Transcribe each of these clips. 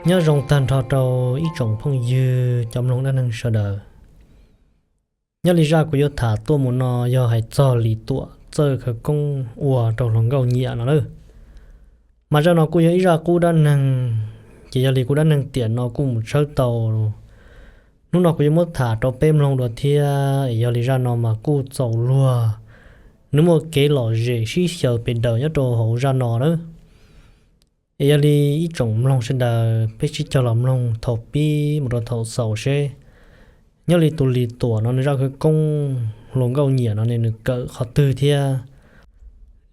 Nyob zoo tag nrho rau ib tsoom phooj ywg cov mloog dab neeg sawv daws. Nyob li zaj kuv yuav tham tuaj mus no yog hais txog Lis Tuam txawj khawv koob ua rau hluas nkauj nyiam no na. Mas zaj no kuj yog ib zaj qub dab neeg, ces yog li kuv dab neeg tiam no kuj mus tshawb tau. Hnub no kuv yuav muab tham rau peb mloog dua thiab, es yog li zaj no mas kuj txaus luag, nws muaj kev lom zem sib xyaw pes daws nyob rau hauv zaj no na. Es yog li ib tsoom mloog sawv daws peb sib cog los mloog thaum pib mus rau thaum xaus seb nyob li tus Lis Tuam no nws zaj khawv koob hluas nkauj nyiam no ne nws kawm qhov twg thiab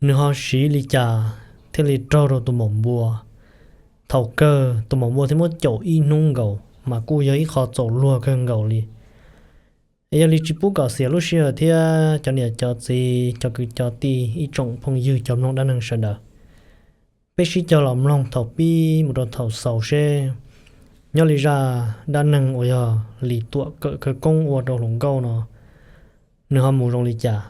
nws ho siv li cas thiaj li raug rau tus maum npua. Thaum kawg tus maum npua thiaj muab caum ib hnub nkaus mas kuj yog ib qho txaus luag kawg nkaus li. Es yog li tsis pub kom xiam lub sij hawm thiab cov niam cov txiv cov kwv cov tij ib tsoom phooj ywg cov mloog dab neeg sawv daws, peb sib cog los mloog thaum pib mus rau thaum xaus seb nyob li zaj dab neeg uas yog Lis Tuam kawm khawv koob ua rau hluas nkauj no nws ho mus zoo li cas.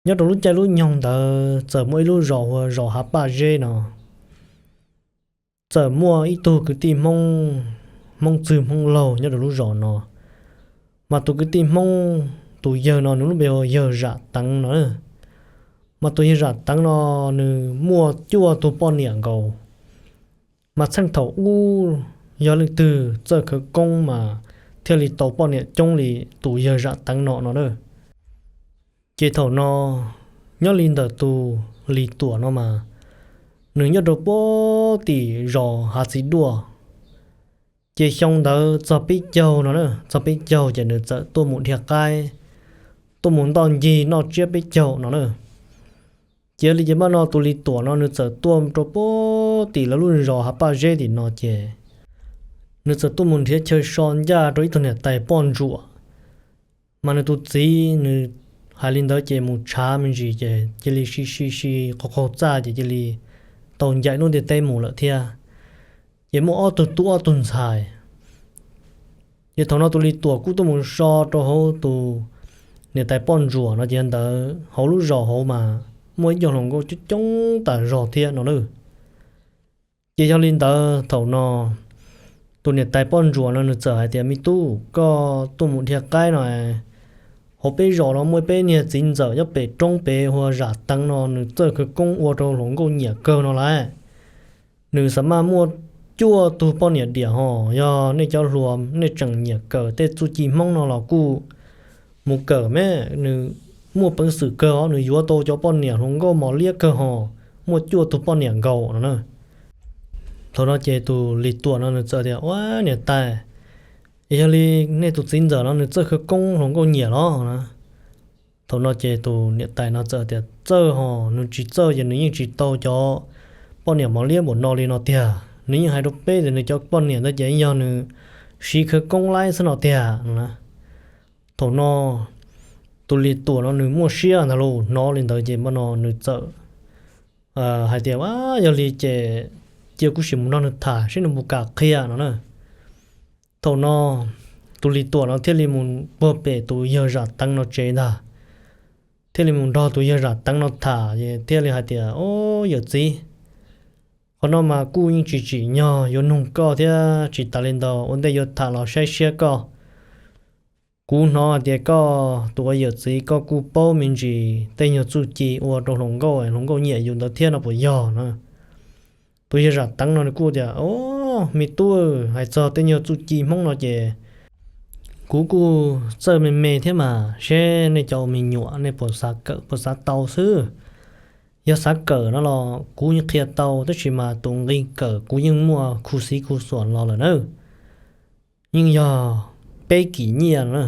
Nyob rau lub caij lub nyoog ntawd txawm muaj ib lub zos hu ua zos Hav Paj Zeb no, txawm muaj ib tug kwv tij Hmoob, Hmoob txwg Hmoob laug nyob rau lub zos no. Mas tus kwv tij Hmoob, tus yawg no nws lub npe hu ua yawg Zam Teev no. Mas tus yawg Zam Teev no nws muaj cuaj tug poj niam nkaus. Mas txheej thaum ub yog leej twg txawj khawv koob mas thiaj li tau poj niam coob li tus yawg Zam Teev no no na. Ces thaum no, nyob li ntawm tus Lis Tuam no mas nws nyob rau puag tim zos Hav Txiv Duaj. Ces xyoo ntawd txog peb caug no na, txog peb caug ces nws txawm tuaj mus dhia qaib, tuaj mus ntoj ncig noj tsiab peb caug no na. Ces li ces npaj no tus Lis Tuam no nws txawm tuaj rau puag tim lawv lub zos Hav Paj Zeb tim no ces nws txawm tuaj mus nrhiav chaw so ncaj rau ib tug niam tais poj ntsuam. Mas nws tus txiv nws hais li ntawd ces mus tshav me ntsis ces cia li si si si qaug qaug txaj ces cia li tau ncaim lub ntiaj teb mus lawm thiab. Ces muaj ob tug tub ob tug ntxhais. Ces thaum no tus Lis Tuam kuj tuaj mus so rau hauv tus niam tais poj ntsuam no ces ntawd hauv lub zos hauv mas muaj ib co hluas nkauj coob coob tas zog thiab no na. Ces yog li ntawd thaum no tus niam tais poj ntsuam no nws txawm hais tias, me tub, koj tuaj mus dhia qaib no, hauv peb zos no muaj peb niag txiv ntxawm nyob pem roob pem hu ua Zam Teev no nws txawj khawv koob ua rau hluas nkauj nyiam kawg no lauj. Nws xav maj muaj cuaj tug poj niam diam ho, yog nej cov hluas nej tseem nyiam kawm tej txuj ci Hmoob no los kuj mus kawm me, nws muaj peev xwm kawg os, nws yuav tau cov poj niam hluas nkauj mos liab kawg ho, muaj cuaj tug poj niam nkaus no na. Thaum no ces tus Lis Tuam no nws txawm tias, ua niam tais, es yog li nej tus txiv ntxawm no nws txawj khawv koob hluas nkauj nyiam los na? Thaum no ces tus niam tais no txawm tias, txawj ho, nws tsis txawj ces nws yeej tsis tau cov poj niam mos liab npaum no li no tiag. Nws yeej hais rau peb tias nws cov poj niam ntawd ces yog nws siv khawv koob laib xwb no tiag no na. Thaum no tus Lis Tuam no nws muaj siab ntag lauj, hnov li ntawd ces npaj no nws txawm hais tias, a, yog li ces cia kuv sim mus nrog nws tham seb nws puas kam qhia no na. Thaum no tus Lis Tuam no thiaj li mus puag pem tus yawg Zam Teev no tsev ntag, thiaj li mus nrog tus yawg Zam Teev no tham, thiaj li hais tias, o, yawm txiv, qhov no mas kuj yeej tsis tsim nyog yuav nug koj thiab, tsis tas li ntawd ua ntej yuav tham los saib siab koj. Kuv hnov hais tias koj tus ua yawm txiv koj kuj paub me ntsis tej nyuag txuj ci ua rau hluas nkauj, hluas nkauj nyiam yus ntawd thiab no puas yog na? Tus yawg Zam Teev no nws kuj tias, o, me tub, hais txog tej nyuag txuj ci Hmoob no ces kuv kuj txawj me me thiab mas, seb nej cov ua me nyuam nej puas xav kawm puas xav tau xwb. Yog xav kawm no los kuv yeej qhia tau, tab sis mas tus nqi kawm kuv yeej muaj khu xiv khu xuam los lawm na. Yeej yog peb kim nyiaj na.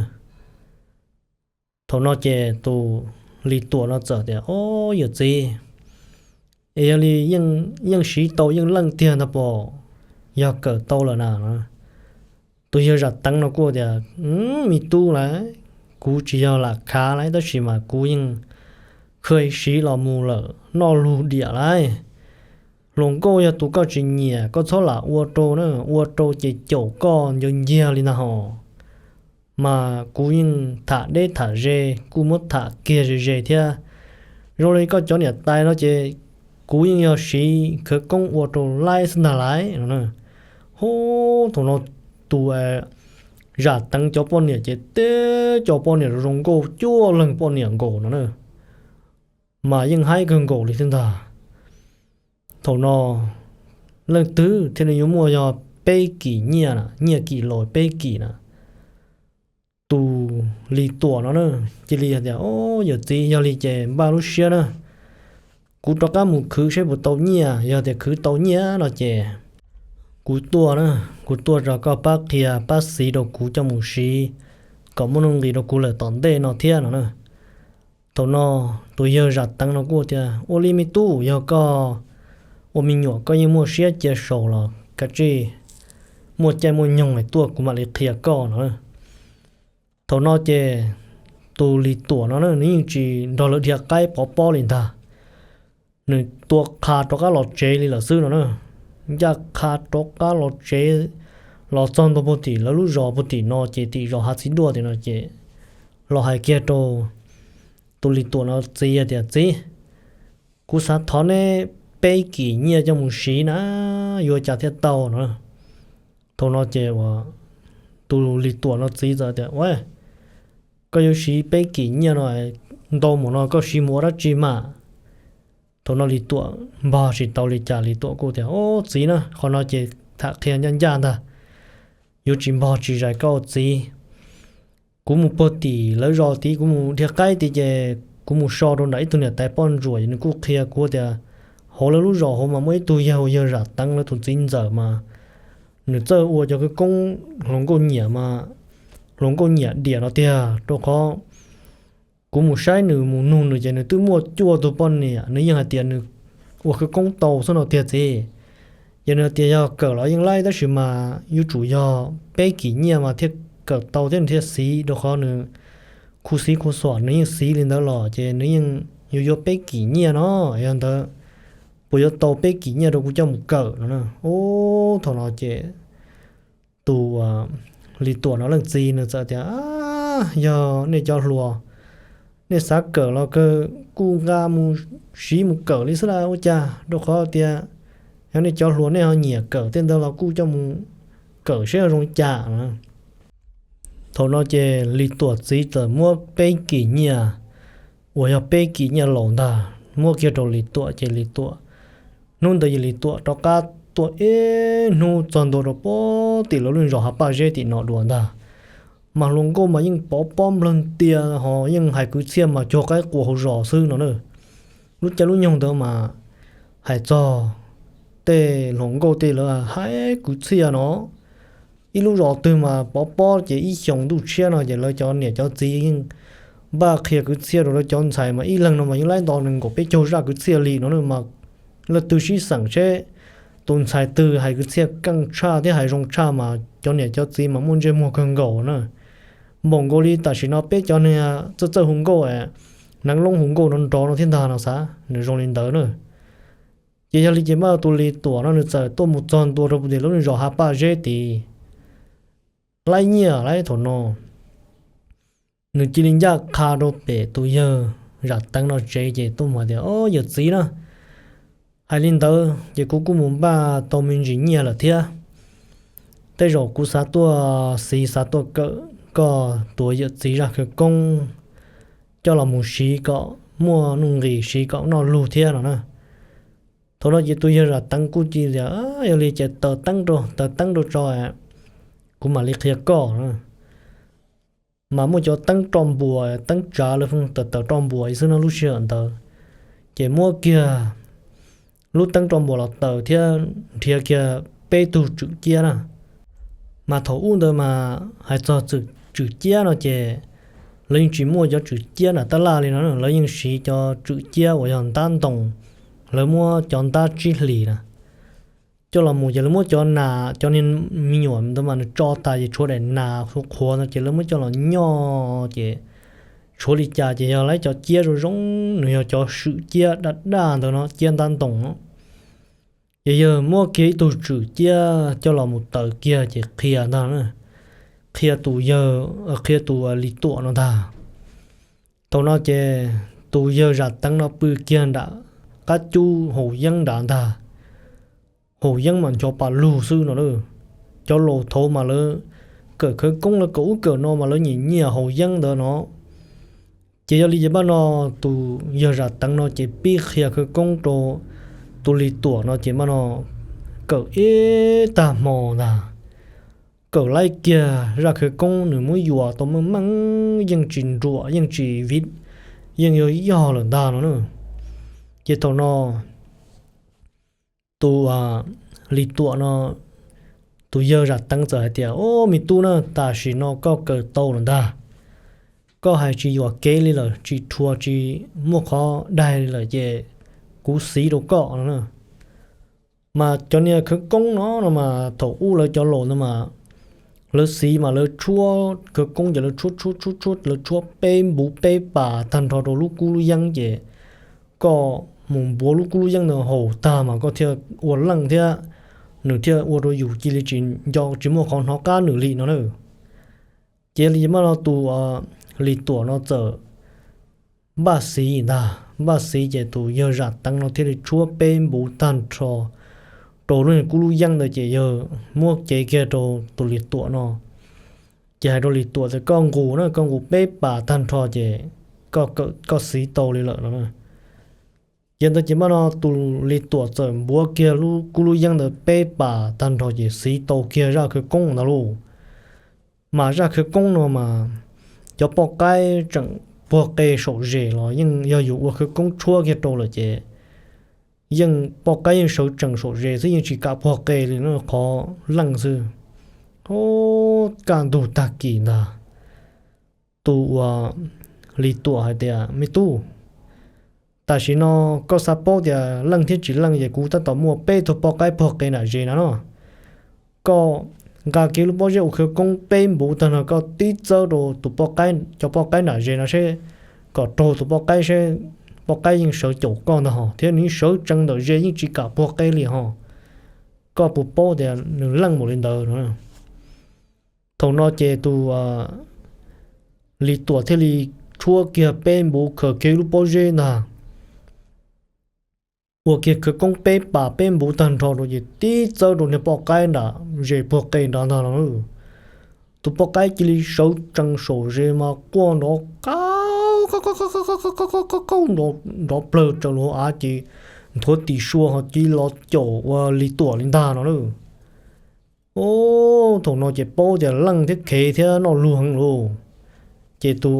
Thaum no ces tus Lis Tuam no txawm tias, o, yawm txiv, es yog li yeej siv tau yeej leej tiag ntag pom, yog kawm tau lawm na. Tus yawg Zam Teev no kuj tias, me tub lauj, kuv tsis yog lam khav lauj, tab sis mas kuv yeej kha siv los mus lawm noj lug diam lauj. Hluas nkauj yog tus koj tsis nyiam koj txhob lam ua rau na, ua rau ces caum koj ncau nciag li ntag hos. Mas kuv yeej tham deb tham ze, kuj muab tham kiag ze ze thiab. Zoo li koj cov niam tais no ces kuv yeej yog siv khawv koob ua rau laib xwb ntag lauj no. Hub, thaum no tus Zam Teev cov poj niam ces teb cov poj niam zoo nkauj cuaj leeg poj niam nkaus no na, mas yeej haib kawg nkaus li thiab ntag. Thaum no leej twg thiaj li yuav muaj yog peb kim nyiaj na, nyiaj kim los peb kim na. Tus Lis Tuam no na, cia li tias, Au, yawm txiv, yog li ces npaj lub siab na, kuv rov qab mus khwv saib puas tau nyiaj. Yog tias khwv tau nyiaj no ces kuv tuaj na, kuv tuaj rau koj pab qhia pab xiv rau kuv coj mus siv kom muaj nuj nqis rau kuv lawm tom ntej no thiab no na. Thaum no tus yawg Zam Teev no kuj tias, Ua li me tub, yog koj ua me nyuam koj yeej muaj siab cia saus los kav tsij muaj caij muaj nyoog tuaj kuv mam li qhia koj no. Thaum no ces tus Lis Tuam no na nws yeej tsis nrog lawv dhia qaib pov pob li ntag. Nws tua qha rov qab los tsev li lawm xwb no na. Ncaj qha rov qab los tsev, los txog ntua puag tim lawv lub zos puag tim no ces tim zos Hav Txiv Duaj tim no ces los hais kiag rau tus Lis Tuam no txiv tias, Txiv, kuv xav thov neb peb kim nyiaj coj mus siv na, yuav cas thiaj tau no. Thaum no ces tus Lis Tuam no txiv txawm tias, Ua, koj yuav siv peb kim nyiaj no ntau mus no koj siv mus ua dab tsi mas? Thaum no Lis Tuam npog tsis tau li cas, Lis Tuam kuj tias, Au txiv na, qhov no ces tham qhia ncaj ncaj ntag, yuav tsis npog tsis zais koj txiv. Kuv mus puag tim lawv zos tid, kuv mus dhia qaib tid ces kuv mus so rau nram ib tug niam tais poj ntsuam, nws kuj qhia kuv tias hauv lawv lub zos hauv mas muaj ib tug yawg, yawg Zam Teev lawv tus txiv ntxawm mas nws txawj ua cov khawv koob hluas nkauj nyiam mas, hluas nkauj nyiam diam no tiag, rau qhov kuv mus saib nws mus nug nws ces nws twb muaj cuaj tug poj niam, nws yeej hais tias nws ua khawv koob tau xwb no tiag txiv. Ces nws tias yog kawm los yeej laib tab sis mas yuav tsum yog peb kim nyiaj mas thiaj kawm tau thiab nws thiaj xiv, rau qhov nws khu xiv khu xuam nws yeej xiv li ntawd los ces nws yeej yuav yuav peb kim nyiaj no. Yog ntawd puas yuav tau peb kim nyiaj rau kuv coj mus kawm no? Ub, thaum no ces tus Lis Tuam no leej txiv nws txawm tias, Yog nej cov hluas, nej xav kawm los kuj nqa mus siv mus kawm li xwb las ua cas, rau qhov tias yog nej cov hluas nej ho nyiam kawm tej ntawd los kuj coj mus kawm saib zoo cas. Thaum no ces Lis Tuam txiv txawm muab peb kim nyiaj uas yog peb kim nyiaj laus ntag muab kiag rau Lis Tuam ces Lis Tuam, hnub ntawd Lis Tuam rov qab tuaj ib hnub txog ntua rau puag tim lawv lub zos Hav Paj Zeb tim no dua ntag. Mas hluas nkauj mas yeej pov pob nplawg ntias ho yeej hais kwv txhiaj mas cuag qaib qua hauv zos xwb no na. Lub caij lub nyoog ntawd mas hais txog tej hluas nkauj tej lawv hais kwv txhiaj no, ib lub zos twg mas pov pob ces ib xyoos ntuj tshiab no ces lawv cov niam cov txiv yeej npaj qhia kwv txhiaj rau lawv cov ntxhais mas ib leeg no mas yeej laib nto nees nkaum peb caug zaj kwv txhiaj li no na. Mas leej twg sib xeem seb tus ntxhais twg hais kwv txhiaj keej tshaj thiab hais zoo tshaj mas cov niam cov txiv mas muaj ntsej muag kawg nkaus na. Npaum nkaus li tam sim no peb cov neeg txawj txawj hu nkauj, hneev loob hu nkauj nrov nrov no thiab ntag no xav nws zoo li ntawd na. Ces yog li ces mas tus Lis Tuam no nws txawm tuaj mus txog ntua rau puag tim lub zos Hav Paj Zeb tid, laib nyiaj laib thaum no. Nws cia li ncaj qha rau pem tus yawg Zam Teev no tsev ces tuaj mus hais tias, Au, yawm txiv na, hais li ntawd ces kuv kuj mus npaj tau me ntsis nyiaj lawm thiab. Tej zaum kuv xav tuaj xiv xav tuaj kawm koj tus yawm txiv zaj khawv koob coj los mus siv kom muaj nuj nqis siv kom noj lug thiab no na. Thaum no ces tus yawg Zam Teev kuj cia li tias, Yog li ces taws teeb rau, taws teeb rau tso, kuv mam li qhia koj. Mas muaj cov teeb roj npuas, teeb tsav lawv tawm taws roj npuas xwb no lub sij hawm ntawd. Ces muab kiag lub teeb roj npuas los taws thiab nrhiav kiag peb tug tswm ciab na. Mas thaum ub ntawd mas hais txog tswm ciab no ces lawv yeej tsis muaj cov tswm ciab nram tab laj li no, lawv yeej siv cov tswm ciab uas yog ntab ntoo, lawv muab cov ntab tsib hlis na coj los mus ces lawv muab cov nas, cov niag me nyuam ntawd mas nws tso tas ces tshuav daim nas qhuav qhuav no ces lawv muab coj los nyoj ces tshuav li cas ces yog lawv cov ciab zoo zoo, nws yog cov swm ciab daj daj ntawd no, ciab ntab ntoo no. Ces yawg muab kiag ib tug tswm ciab coj los mus taws kiag ces qhia ntag, qhia tus yawg, qhia tus Lis Tuam no ntag. Thaum no ces tus yawg Zam Teev no pw kiag nram qab cub haus yeeb nrad ntag. Haus yeeb mas ncho pas lug xwb no na. Cov laus thaud mas lawv kawm khawv koob lawv kawm ub kawm no mas lawv nyiam nyiam haus yeeb ntawd no. Ces yog li ces npaj no tus yawg Zam Teev no ces pib qhia khawv koob rau tus Lis Tuam no ces npaj no kawm ib tag hmo ntag. Kawm laib kiag zaj khawv koob nws muab yuam tau meej meej yeej tsis nruam yeej tsis viv, yeej yog yog lawm ntag no na. Ces thaum no tus Lis Tuam no, tus yawg Zam Teev txawm hais tias, Au, me tub na, tam sim no koj kawm tau lawm ntag. Koj hais tsis yuam kev li lawm, tsis rhuav tsis muaj qhov daig li lawm ces kuv xiv rau koj no na. Mas cov niag khawv koob no no mas thaum ub lawv cov laus ntawd mas lawv xiv mas lawv tshuab khawv koob ces lawv tshuab tshuab tshuab tshuab, lawv tshuab peb npuv peb pas tag nrho rau lub kub lub yeeb ces koj mus npuav lub kub lub yeeb ntawd haus tag mas koj thiaj ua leej thiab nws thiaj ua rau yus cia li tsis nco tsis muaj qhov hnov qab nws li no na. Ces li mas no tus Lis Tuam no txawm npaj xiv ntag, npaj xiv ces tus yawg Zam Teev no thiaj li tshuab peb npuv tag nrho rau lub kub lub yeeb ntawd ces yawg muab cev kiag rau tus Lis Tuam no. Ces hais rau Lis Tuam tias, Koj nqus na, koj nqus peb pas tag nrho ces koj xiv tau li lawm no. Ces ntawd ces mas no tus Lis Tuam txawm npuav kiag lub kub lub yeeb ntawd peb pas tag nrho ces xiv tau kiag zaj khawv koob ntawd lauj. Mas zaj khawv koob no mas cov poj qaib tseem puag qe saum zes los yeej yog yus ua khawv koob tshuab kiag rau lawm ces yeej poj qaib yeej sawv tsees saum zes xwb yeej tsis kam puag qe li no qhov leej xwb. Ub, kaj ntug tag kis ntag, tus uas Lis Tuam hais tias, Me tub, tam sim no koj xav paub tias leej thiab tsis leej ces kuv tab tom muaj peb tug poj qaib puag qe nram zes no no. Koj nqa kiag lub pob zeb ua khawv koob peb npuv tag no koj tib txawb rau tus poj qaib, cov poj qaib nram zes no seb kom raug tus poj qaib seb poj qaib yeej sawv caum koj ntag hos thiab nws yeej sawv tsees ntawm zes yeej tsis kam puag qe li hos. Koj puas paub tias nws leej npaum li ntawd no? Thaum no ces tus Lis Tuam thiaj li tshuab kiag peb npuv khaws kiag lub pob zeb ntag, ua kiag khawv koob peb pas peb npuv tag nrho rau ces tib txawb rau niag poj qaib nram zes puag qe nrad ntag los. Tus poj qaib cia li sawv tsees saum zes mas quaj nrov qab qab qab qab qab qab qab qab nrov plawg raws lub hauv av ces nthuav tis sua ho cia li los caum ua Lis Tuam li ntag no na. Ub, thaum no ces paub tias leej thiab khev thiab noj lug heev lauj. Ces tus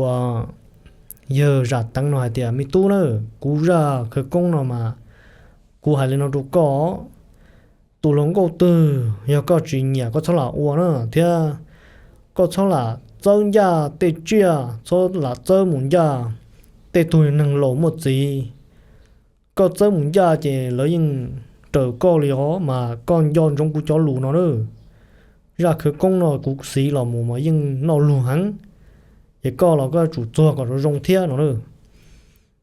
yawg Zam Teev no hais tias, Me tub na, kuv zaj khawv koob no mas kuv hais li no rau koj, tus hluas nkauj twg yog koj tsis nyiam koj txhob lam ua na, thiab koj txhob lam txawb ncaj tej tsiaj, txhob lam txawb mus ncaj tej tug neeg laus muaj txiv. Koj txawb mus ncaj ces lawv yeej raws koj li os, mas koj nco ntsoov kuv cov lus no na. Zaj khawv koob no kuv xiv los mus mas yeej noj lug heev, ces koj los koj tsum txuag kom zoo zoo thiab no na.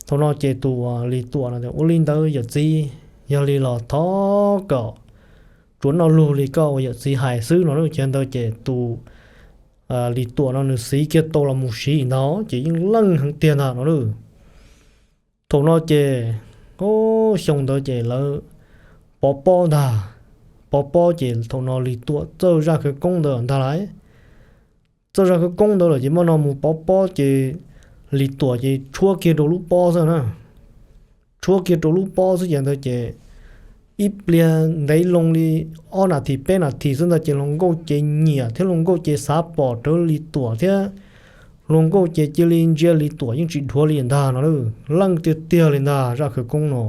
Thaum no ces tus Lis Tuam no tias, Ua li ntawd yawm txiv, yog li los thov kom tsuas noj lug li koj uas yawm txiv hais xwb no na. Ces ntawd ces tus Lis Tuam no nws xiv kiag tau los mus siv ntag ces yeej leej heev tiag ntag no na. Thaum no ces, o, xyoo ntawd ces lawv pov pob ntag, pov pob ces thaum no Lis Tuam txawj zaj khawv koob ntawd ntag lauj. Txawj zaj khawv koob ntawd lawm ces mas no mus pov pob ces Lis Tuam ces tshuab kiag rau lub pob xwb na. Tshuab kiag rau lub pob xwb ces ntawd ces ib pliag ntev loo li ob nas this peb nas this xwb ntag ces hluas nkauj ces nyiam thiab hluas nkauj ces xav pom rawv Lis Tuam thiab hluas nkauj ces cia li ntsia Lis Tuam yeej tsis dhuav li ntag no. Leej tiag tiag li ntag zaj khawv koob no.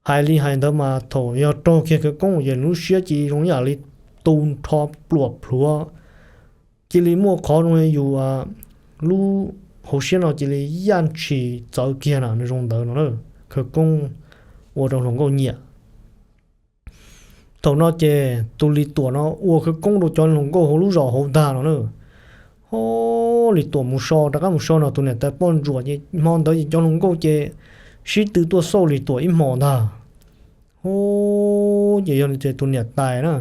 Hais li hais ntawd mas thaum yog raug kiag khawv koob ces lub siab cia li zoo yam li tu nrho pluam plhuav, cia li muaj qhov zoo yus lub hauv siab no cia li yaj ntshis txawv kiag na, nws zoo ntawd no na. Khawv koob ua rau hluas nkauj nyiam. Thaum no ces tus Lis Tuam no ua khawv koob rau cov hluas nkauj hauv lub zos hauv ntag no na. O, Lis Tuam mus so, rov qab mus so no tus niam tais poj ntsuam ces hmo ntawd ces cov hluas nkauj ces sib tw tuaj xauj Lis Tuam ib hmos ntag. O, ces yog li ces tus niam tais na,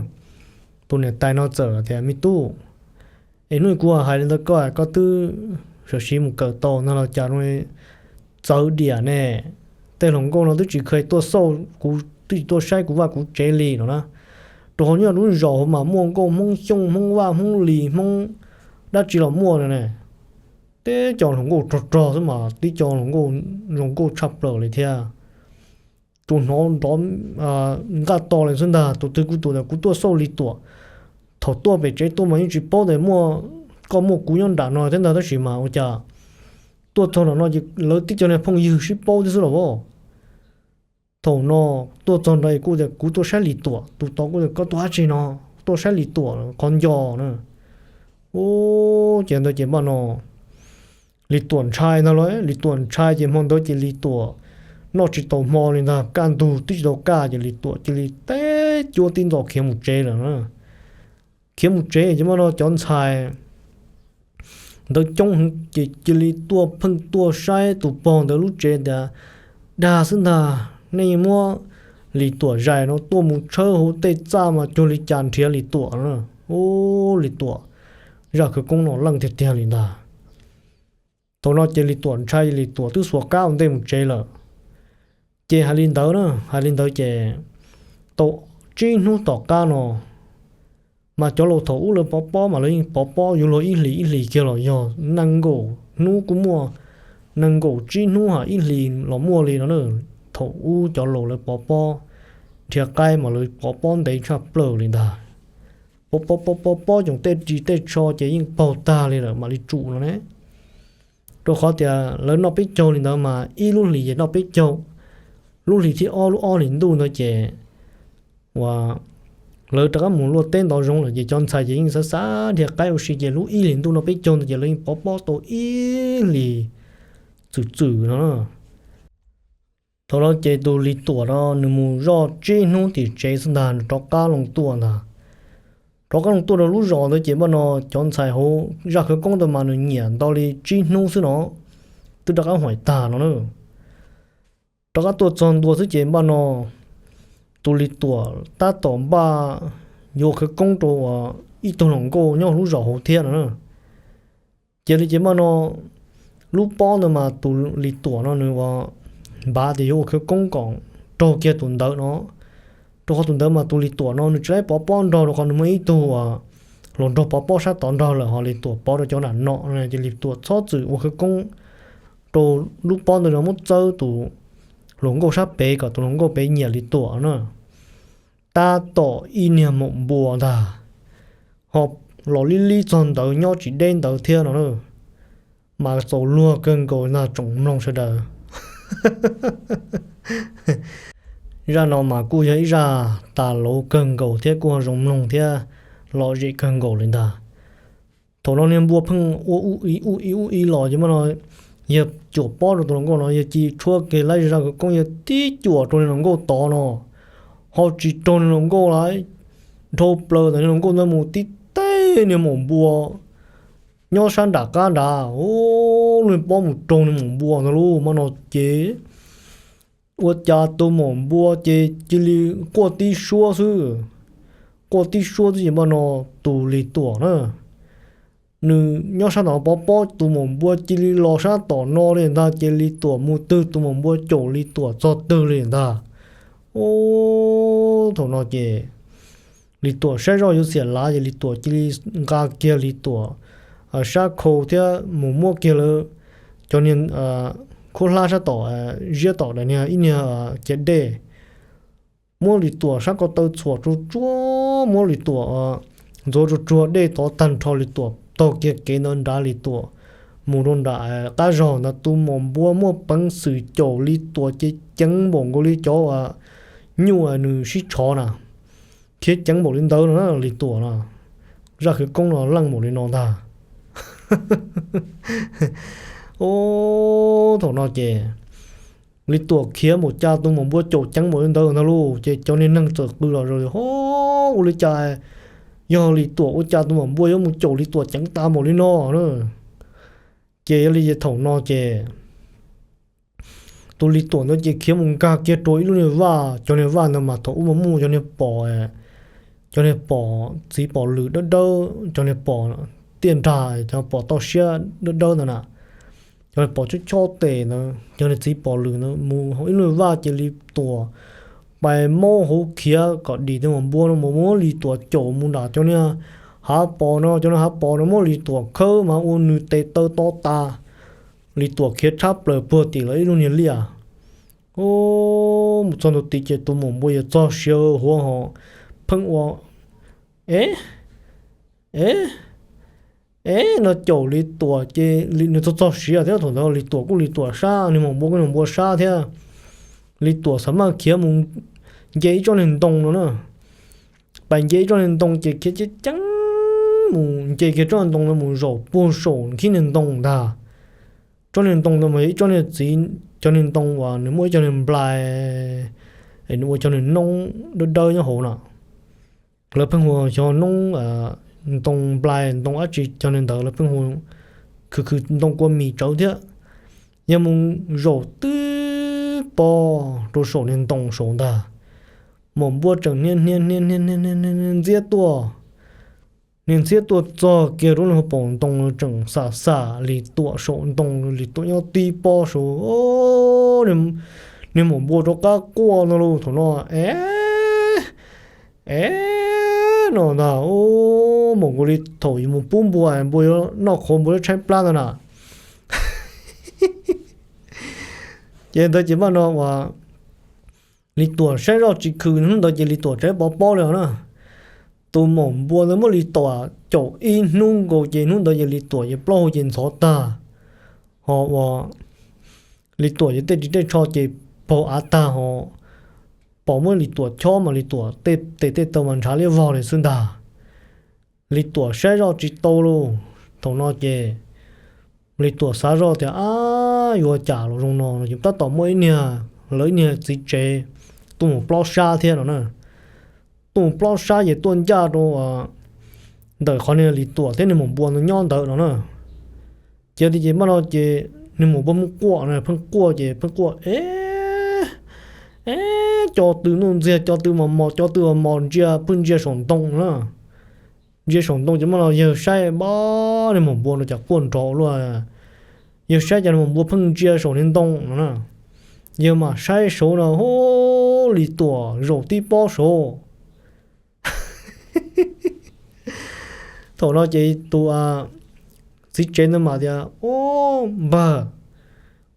tus niam tais no txawm tias, Me tub, es hnub kuv hais li ntawd koj, koj twb sawv siv mus kawm tau no los cas txawv diam ne? tej hluas nkauj no twb tsis kheev tuaj xauj kuv, twb tsis tuaj saib kuv vaj kuv tsev li no na. Rau qhov nyob lub zos hauv mas muaj nkauj Hmoob Xyooj, Hmoob Vaj, Hmoob Lis, Hmoob dab tsi los muaj no ne. Tib co hluas nkauj rog rog xwb mas tib co hluas nkauj zoo nkauj tshaj plaws li thiab. Tsuas hnov nrov nqaj to li xwb ntag, tus twg kuj tus tias kuv tuaj xauj Lis Tuam. Thaum tuaj pem tsev tuaj mas yeej tsis paub tias muaj, koj muaj kuv nyob nram no thiab ntag, tab sis mas ua cas tuaj txog nram no ces lawv tib co niag phooj ywg sib paub thiab xwb los as. Thaum no tuaj txog nrad es kuj tias kuv tuaj saib Lis Tuam, tus tod kuj tias koj tuaj dab tsi no, tuaj saib Lis Tuam qhov nco na. Ub, ces ntawd ces npaj no Lis Tuam ntshai ntag lauj, Lis Tuam ntshai ces hmo ntawd ces Lis Tuam noj tsis tau hmo li ntag, kaj ntug twb tsis tau kaj ces Lis Tuam cia li teb cuab tib ntxos khiav mus tsev lawm na. Khiav mus tsev ces npaj no cov ntxhais ntawd coob heev ces cia li tuaj pheej tuaj saib tus pog ntawd lub tsev tias, dag xwb ntag, nej muab Lis Tuam zais no tuaj mus tshawb hauv tej txaj mas cuag li cas nrhiav Lis Tuam na. Ub, Lis Tuam, zaj khawv koob no leej tiag tiag li ntag. Thaum no ces Lis Tuam ntshai, Lis Tuam twb xuas qab ua ntej mus tsev lawm. Ces hais li ntawd na, hais li ntawd ces tau tsib hnub tom qab no mas cov laus thaum ub lawv pov pob mas lawv yeej pov pob yuav luag ib hlis ib hlis kiag los yog nees nkaum hnub kuj muaj, nees nkaum tsib hnub ha ib hlis los muaj li no na. Thaum ub cov laus lawv pov pob nrhiav qaib mas lawv pov pob ntev tshaj plaws li ntag. Pov pov pov pov pob coom tej ris tej tsho ces yeej paug tag li lawm mam li tsum no ne. Rau qhov tias lawv noj peb caug li ntawd mas ib lub hlis ces noj peb caug, lub hlis thib ob lub ob hlis ntuj ntawd ces uas lawv rov qab mus luaj teb ntov zoov lawm ces cov ntxhais ces yeej xav xav nrhiav qaib ua si ces lub ib hlis ntuj noj peb caug ntawd ces lawv yeej pov pob tau ib hlis txwm txwm no. Thaum no ces tus Lis Tuam no nws mus zoj tsib hnub tim tsev xwb ntag nws rov qab los tuaj ntag. Rov qab los tuaj rau lub zos ntawd ces npaj no cov ntxhais hauv zaj khawv koob ntawd mas nws nyiam ntau li tsib hnub xwb no twb rov qab huam tag no na. Rov qab tuaj txog ntua xwb ces npaj no tus Lis Tuam tab tom npaj yuav khawv koob rau uas ib tug hluas nkauj nyob lub zos hauv thiab no na. Cia li ces npaj no lub pob ntawd mas tus Lis Tuam no nws ua npav tias yuav ua khawv koob kom raug kiag tus ntawd no, rau qhov tus ntawd mas tus Lis Tuam no nws tsis laib pov pob nrog rau qhov nws muaj ib tug uas hluas nraug pov pob sab tod nrog lawm ho Lis Tuam pov rau cov nram no ces Lis Tuam txhob txwm ua khawv koob rau lub pob ntawd no muab txawb tus hluas nkauj sab pem kom tus hluas nkauj pem nyiam Lis Tuam na. Tab tom ib niag maum npua ntag, ho los lib lib txog ntawd nyob tsis deb ntawd thiab no na, mas txaus luag kawg nkaus ntag tsoom mloog sawv daws. Zaj no mas kuj yog ib zaj tas lauv kawg nkaus thiab kuj ho zoo mloog thiab lom zem kawg nkaus li ntag. Thaum no niag npua pheej ua ub ib ub ib ub ib los ces npaj no yawg cuam pob rau tus hluas nkauj no yawg cia li tshuab kiag laib zaj khawv koob yawg tib cuam rau niag hluas nkauj tod no, ho tsis raug niag hluas nkauj lawm, dhau plaws ntawm niag hluas nkauj ntawd mus tib teg niag maum npua nyob sab nram qab nrad, lub pob mus raug niag maum npua ntawd lauj. Npaj no ces ua cas tus maum npua ces cia li quaj tib suab xwb. Quaj tib suab xwb ces npaj no tus Lis Tuam na, nws nyob sab tom pov pob tus maum npua cia li los sab tom no li ntag ces Lis Tuam mus twg tus maum npua caum Lis Tuam txog twg li ntag. Ub, thaum no ces Lis Tuam saib zoj yuav xiam lav ces Lis Tuam cia li nqa kiag Lis Tuam sab khau thiab mus muab kiag lawv cov niag khuab hlab sab tom ziab tom daim niag ib niag ciav dej, muab Lis Tuam sab ko taw txhuam tsuag tsuag, muab Lis Tuam ntxuav tsuag tsuag dej tov tag nrho, Lis Tuam taug kiag kev ntawd nrad, Lis Tuam mus rau nram qab zog ntawd, tus maum npua muaj peev xwm caum Lis Tuam ces ceev npaum nkaus li cov nyuj nws sib tshov na, khiav ceev npaum li ntawd no na. Lis Tuam no, zaj khawv koob no leej npaum li no ntag. Ub, thaum no ces Lis Tuam khiav npaum cas tus maum npua caum ceev npaum li ntawd ntag lauj, ces cov niag neeg txawm qw los, ho, ua li cas yog Lis Tuam ua cas tus maum npua yuav mus caum Lis Tuam ceev tas npaum li no na. Ces yog li ces thaum no ces tus Lis Tuam ntawd ces khiav mus nkag kiag rau ib lub niag vaj, cov niag vaj ntawd mas thaum ub mas muaj cov niag pom, cov niag pom txiv pom lwm dawb dawb, cov niag pom tiaj nrag, cov pom toj siab dawb dawb ntawd na. Cov pom chob chob tes ntawd, cov niag txiv pom lwm ntawd mus hauv ib lub vaj ces Lis Tuam pais maub hauv khiav kom dim tej maum npua no mus muab Lis Tuam caum mus nram cov niag hav pos no, cov niag hav pos no muab Lis Tuam khawb mas ua nws tes taw to tas. Lis Tuam khiav tshab plaws puag tim lawv ib lub niag liaj. Mus txog ntua tid ces tus maum npua yuav txog siav huav hos pheej ua, e, e, e no caum Lis Tuam ces nws txog txog siav thiab. Thaum ntawd Lis Tuam kuj Lis Tuam sab, niag maum npua kuj niag maum npua sab thiab. Lis Tuam xav maj khiav mus nce ib tsob niag ntoo no na. Pais nce ib tsob niag ntoo ces khiav ceev ceev mus nce kiag tsob ntoo no mus zaum puag saum nkhib niag ntoo ntag. Tsob niag ntoo ntawd mas yog ib tsob niag txiv, cov niag ntoo uas nws muaj ib co niag nplai, nws ua cov niag noob dawb dawb nyob hauv no. Lawv pheej hu xyov noob, ntoo nplai ntoo dab tsi cov niag ntawd lawv pheej hu khwv khwv ntoo kua mis tsawv thiab. Yog mus zaum twb pog rau saum niag ntoo saud ntag, maum npua tseem hnia hnia hnia hnia hnia ntxiab tuaj. Niag ntxiab tuaj txog kiag rau lub hauv paus ntoo no tseem xam xam Lis Tuam saum ntoo, Lis Tuam nyob tib pob saud. Niag maum npua rov qab quaj no lauj, thaum no, e, e no ntag, maum nkaus li thaum yus mus pub npua, npua yuav noj qhauv, npua yuav tshaib plab ntag na. Ces ntawd ces maj no uas Lis Tuam saib zoj tsis khwm, hnub ntawd ces Lis Tuam tseem pov pob li os na. Tus maum npua ntawd muab Lis Tuam caum ib hnub nkaus ces hnub ntawd ces Lis Tuam ces plaub hau ces ntxhov tag, ho uas Lis Tuam ces tej ris tej tsho ces paug av tag, ho pom muab Lis Tuam chob mas Lis Tuam tej tes tej taw mas ntshav liab vog li xwb ntag. Lis Tuam saib zoj tsis tau lauj. Thaum no ces Lis Tuam xav zoj tias, ab, yuav cas los zoo no no ces tab tom muaj ib niag, lawv ib niag txiv tsev tuaj mus plob sab thiab no na. Tuaj mus plob sab ces tuaj ncaj rau ntawm qhov niag Lis Tuam thiab niag maum npua ntawd nyob ntawd no na. Ces tias ces maj no ces niag maum npua pheej quaj no, pheej quaj ces pheej quaj, e, e, co tw nuj ntxiag, co tw mos mos, co tw mos mos, ntsia pheej ntsia saum ntoo na. Ntsia saum ntoo ces maj no yawg saib pab niag maum npua no cas quaj nrov luaj. Yawg saib cas niag maum npua pheej ntsia saum niag ntoo no na. Yawg mam saib saud no, hub, Lis Tuam zaum tib pob saud. Thaum no ces tus txiv tsev ntawd mam tias, o, npawg,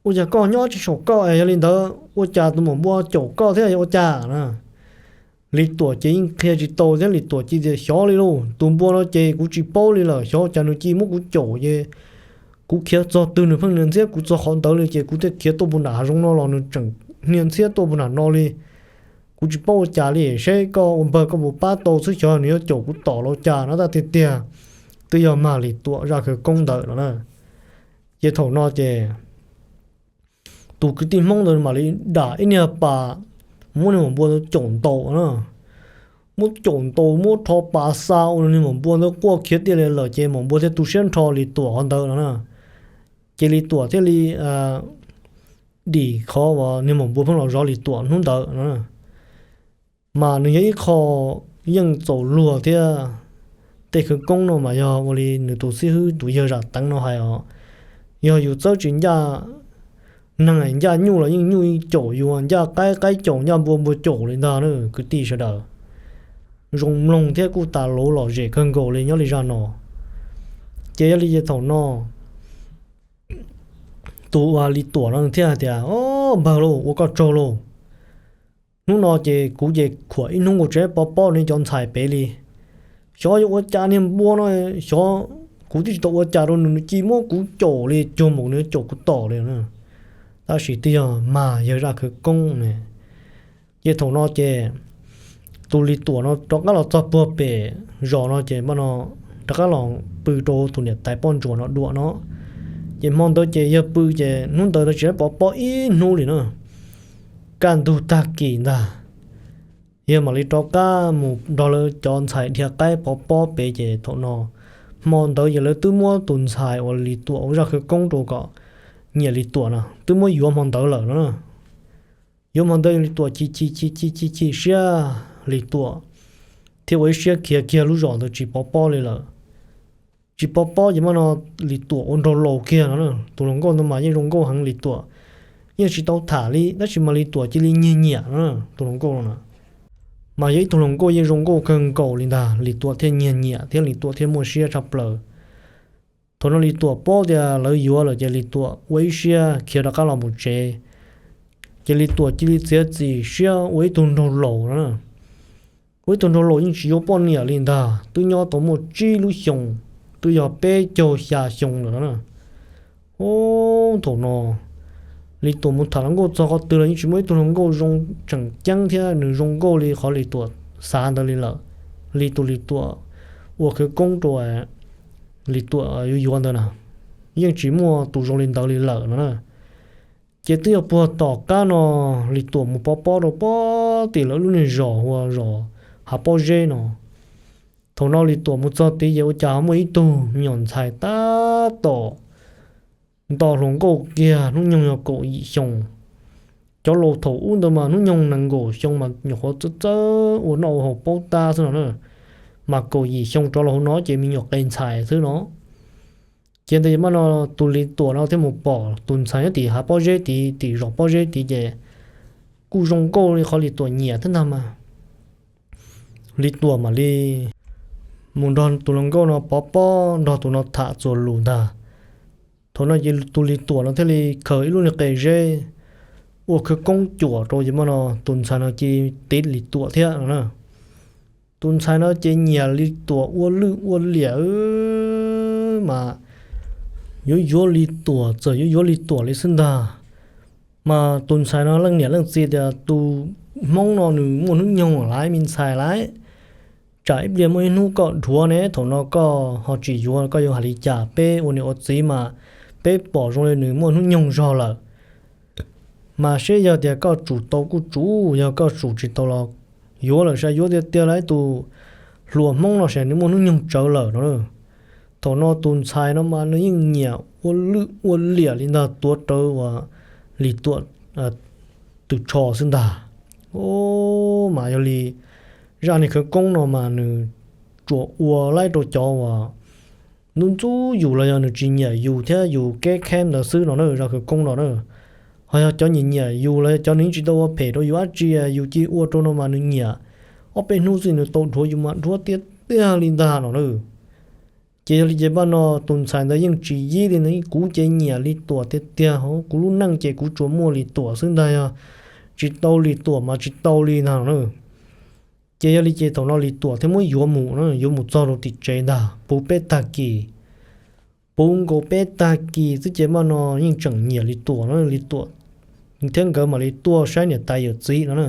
ua cas koj nyob tsis saum koj es yog li ntawd ua cas tus maum npua caum koj thiab ua cas na? Lis Tuam ces yeej qhia tsis tau thiab, Lis Tuam cia tias xyov li lauj, tus npua no ces kuv tsis paub li lawm, xyov cas nws cia muab kuv caum ces kuv khiav txog twg nws pheej hnia ntxhiab kuv txog qhov ntawd li ces kuv thiaj khiav tuaj puag nram hav zoov no los nws tseem hnia ntxhiab tuaj puag nram no li. Kuv tsis paub ua cas li, seb koj ua npawg koj puas pab tau xwb, xyov nws yuav caum kuv tom los cas no tab tiag tiag. Twb yog mag Lis Tuam zaj khawv koob ntawd no na. Ces thaum no ces tus kwv tij Hmoob ntawd mam li dam ib niag pas muab niag maum npua ntawd caum ntaus na. Muab caum ntaus muab rho pas xa ua niag maum npua ntawd quaj khiav tiaj li lawm ces maum npua thiaj tu siab nrho Lis Tuam qhov ntawd no na. Ces Lis Tuam thiaj li dim qhov uas niag maum npua pheej los zov Lis Tuam hnub ntawd no. Mas nws yog ib qho yeej txaus luag thiab. Tej khawv koob no mas yog ua li nws tus xib hwb tus yawg Zam Teev no hais os, yog yus txawb tsis ncaj neeg, ncaj nyuj los yeej nyuj caum yus, ncaj qaib qaib caum, ncaj npua npua caum li ntag na kwv tij sawv daws. Zoo mloog thiab kuj tas luv lom zem kawg nkaus li nyob li zaj no. Ces yog li ces thaum no tus uas Lis Tuam no nws thiaj hais tias, o, npawg lauj, ua koj tsaug lauj. Hnub no ces kuv ces khuam ib hnub nkaus tsis pov pob nej cov ntxhais pem li. Xyov yuav ua cas niag npua no, xyov kuv twb tsis tau ua cas rau nws, nws cia muab kuv caum li, cuag npaum nws caum kuv tom li. Tab sis twb yog mag yawg zaj khawv koob ne. Ces thaum no ces tus Lis Tuam no rov qab los txog puag pem zos no ces maj no rov qab los pw rau tus niam tais poj ntsuam no dua no. Ces hmo ntawd ces yawg pw ces hnub ntawd tsis pov pob ib hnub li na. Kaj ntug tag kis ntag, yawg mam li rov qab mus nrog lawv cov ntxhais dhia qaib pov pob pem ces thaum no hmo ntawd ces lawv twb muab tus ntxhais uas Lis Tuam ua zaj khawv koob rau kom nyiam Lis Tuam no twb muab yuav hmo ntawd lawm no. Yuav hmo ntawd Lis Tuam chim chim chim chim chim chim siab, Lis Tuam thiaj ua ib siab khiav kiag lub zos ntawd tsis pov pob li lawm. tsis pov pob ces mas no Lis Tuam ua nraug laus kiag no. Tus hluas nkauj ntawd mas yeej zoo nkauj heev, Lis Tuam yeej tsis tau tham li, tab sis mas Lis Tuam cia li nyiag nyiam no tus hluas nkauj no na. Mas yog ib tug hluas nkauj yeej zoo nkauj kawg nkaus li ntag, Lis Tuam thiaj nyiag nyiam thiab Lis Tuam thiaj muaj siab tshaj plaws. Thaum no Lis Tuam paub tias lawv yuav lawm ces Lis Tuam ua ib siab khiav rov qab los mus tsev. Ces Lis Tuam cia li txiav txim siab ua ib tug nraug laus no. Ua ib tug nraug laus yeej tsis yuav poj niam li ntag, twb nyob tau muaj tsib lub xyoos, twb yog peb caug xya xyoo lawm no. Ub, thaum no Lis Tuam mus tham hluas nkauj txog qhov twg los yeej tsis muaj ib tug hluas nkauj zoo tseem ceeb thiab nws zoo nkauj li qhov Lis Tuam xav ntawd li lawm. Li tus Lis Tuam ua khawv koob rau Lis Tuam yuav yuav ntawd na, yeej tsis muaj tus zoo li ntawd li lawm no na. Ces twb yog puag tom qab no Lis Tuam mus pov pob rau pog tim lawv lub niag zos hu ua zos Hav Pob Zeb no. Thaum no Lis Tuam mus txog tid ces ua cas ho muaj ib tug me nyuam ntxhais tab tom nto hluas nkauj kiag, hnub nyoog yog kaum yim xyoo. Cov laus thaum ub ntawd mas hnub nyoog nees nkaum xyoo mas nyuam qhuav txawj txawj ua noj ua haus paub tab xwb no na. Mas kaum yim xyoo rov los hauv no ces me nyuam qee ntxhais xwb no. Ces ntawd mas no tus Lis Tuam no thiaj mus pom tus ntxhais nyob tim Hav Pob Zeb tid, tim zos Pob Zeb tid ces kuj zoo nkauj li qhov Lis Tuam nyiam thiab ntag mas. Lis Tuam mam li mus nrog tus hluas nkauj no pov pob, nrog tus no tham txuas lus ntag. Thaum no ces tus Lis Tuam no thiaj li khaws ib lub niag qe zeb ua khawv koob cuam rau ces mas no tus ntxhais no cia li tiv Lis Tuam thiab no na. Tus ntxhais no ces nyiam Lis Tuam ua lwj ua liam mas yuav yuav Lis Tuam, txawm yuav yuav Lis Tuam li xwb ntag. Mas tus ntxhais no leej niam leej txiv tias tus Hmoob no nws muaj hnub nyoog lawm me ntxhais lawm, tsam ib pliag muaj ib hnub koj dhuav ne, thaum no koj ho tsis yuav koj yuav hais li cas? Peb ua niam ua txiv mas peb pom zoo li nws muaj hnub nyoog zog lawm. Mas seb yog tias koj tsum tau kuj tsum, yog koj tsum tsis tau los yuav lawm sav, yuav tiag tiag los ib tus hluas Hmoob no sav nws muaj hnub nyoog tsawv lawm no. Thaum no tus ntxhais no mas nws yeej nyiam ua lwj ua liam li ntag, tuav rawv uas Lis Tuam tw tsho xwb ntag. Mas yog li zaj niag khawv koob no mas nws tsuas ua laib rau cov uas ntxub ntxub yus los yog nws tsis nyiam yus thiab yus keb kheb ntawd xwb no na, zaj khawv koob no na. Ho yog cov nyiam nyiam yus los yog cov nws tsis tau ua phem rau yus dab tsi, yus cia ua rau no mas nws nyiam, ob peb hnub xwb nws tau dhuav yus mas dhuav tiag tiag li ntag no na. Ces yog li ces paj no tus ntxhais ntawd yeej tsis yib li ntag, kuv ces nyiam Lis Tuam tiag tiag, kuv lub neej ces kuv tsuas muaj Lis Tuam xwb ntag, yog tsis tau Lis Tuam mas tsis tau li ntag no na. Ces yog li ces thaum no Lis Tuam thiaj muab yuav mus, yuav mus txog rau tim tsev ntag, puv peb tag kis. Puv nkaus peb tag kis xwb ces paj no yeej tseem nyiam Lis Tuam no, Lis Tuam thiab nkawd mam li tuaj saib niam tais yawm txiv no na.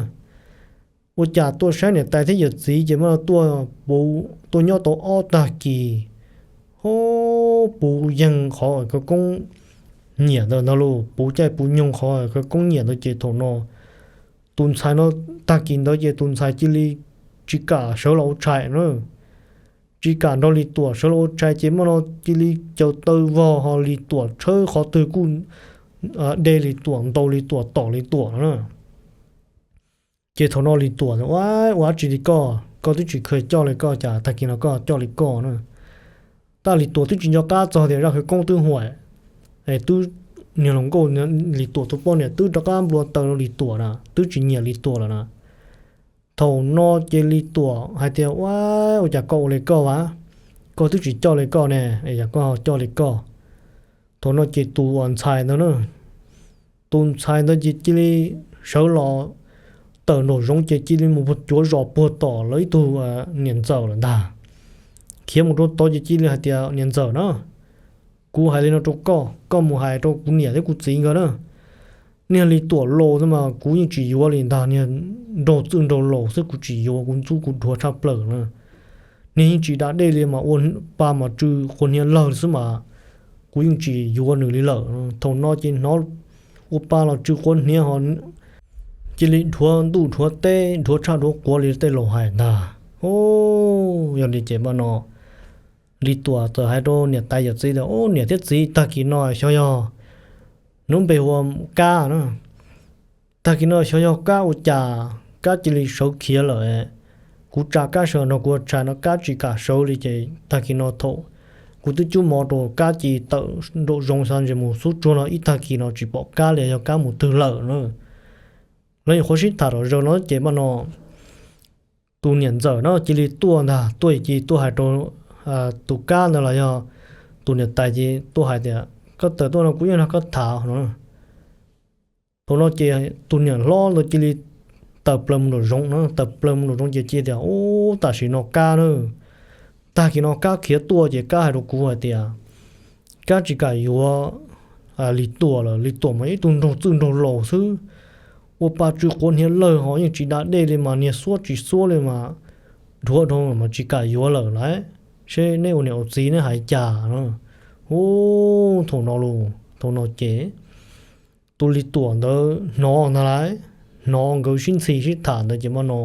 Ua cas tuaj saib niam tais thiab yawm txiv ces paj no tuaj puv, tuaj nyob tau ob tag kis, ho puv yeeg qhov khawv koob nyiam ntawd ntag lauj, puv caij puv nyoog qhov khawv koob nyiam ntawd ces thaum no tus ntxhais no, tag kis ntawd ces tus ntxhais cia li tsis kam sawv los ua tshais na. Tsis kam nrog Lis Tuam sawv los ua tshais ces paj no cia li caws taw vog ho Lis Tuam tshawb qhov twg kuj de Lis Tuam, ntaus Lis Tuam, tom Lis Tuam no na. Ces thaum no Lis Tuam, ua, ua dab tsi li koj, koj twb tsis kheev coj li koj, cas tag kis no koj coj li koj na. Tab Lis Tuam twb tsis nco qab txog tias zaj khawv koob twb huam, es twb, niag hluas nkauj, Lis Tuam tus poj niam twb rov qab nplua taws rau Lis Tuam na, twb tsis nyiam Lis Tuam lawm na. Thaum no ces Lis Tuam hais tias, ua, ua cas koj ua li koj vas, koj twb tsis coj li koj ne, es yog koj ho coj li koj. Thaum no ces tus uas ntxhais ntawd na, tus ntxhais ntawd ces cia li sawv los tawm nraum zoov ces cia li mus cuav zos puag tom lawv ib tug niam ntxawm lawm ntag. Khiav mus rau tod ces cia li hais tias, niam ntxawm na, kuv hais li no rau koj, koj mus hais rau kuv niam thiab kuv txiv nkawd na. Niag Lis Tuam laus xwb mas kuv yeej tsis yuav li ntag, niag nraug txwj nraug laus xwb kuv tsis yuav, kuv ntxub kuv dhuav tshaj plaws na. Niag yeej tsis da dej li mas ua pa mas tsw quav hniav lawg xwb mas kuv yeej tsis yuav nws li lawm. Thaum no ces hnov ua pa los tsw quav hniav ho cia li dhuav ntuj dhuav teb, dhuav tshaj dhuav quav li tej laus hais ntag. Yog li ces paj no Lis Tuam txawm hais rau niam tais yawm txiv tias, o niam thiab txiv, tag kis no xyov yog, nws npe hu ua Kab na, tag kis no xyov yog Kab ua cas Kab cia li sawv khiav lawm. Kuv tsa Kab sawv nrog kuv ua tshais no Kab tsis kam sawv li ces tag kis no thaum kuv twb cub mov rau Kab ci tawm nraum zoov xav ntses mus xub tsuag no ib tag kis no tsis pom Kab li, yog Kab mus twg lawm na. Lawv nyuam qhuav sib tham zom zaws no ces npaj no tus niam ntxawm no cia li tuaj ntag, tuaj ces tuaj hais rau tus Kab ntawd los yog tus niam tais ces tuaj hais tias, koj tawm tuaj no kuv yeej nrog koj tham no. Thaum no ces tus niam hlob ntawd cia li tawm plaws mus nraum zoov no, tawm plaws mus nraum zoov ces cia tias, ub, tam sim no Kab na, tag kis no Kab khiav tuaj ces Kab hais rau kuv hais tias Kab tsis kam yuav Lis Tuam lawm. Lis Tuam mas ib tug nraug txwj nraug laus xwb, ua pa tsw quav hniav lawg ho yeej tsis da dej li mas niag xuab tsis xuab li mas dhuav dhau mas tsis kam yuav lawm lauj. Seb neb ua niam ua txiv neb hais cas no. Ub, thaum no los thaum no ces tus Lis Tuam ntawd hnov ntag lauj, hnov nkawd sib ntxhi sib tham ntawd ces npaj no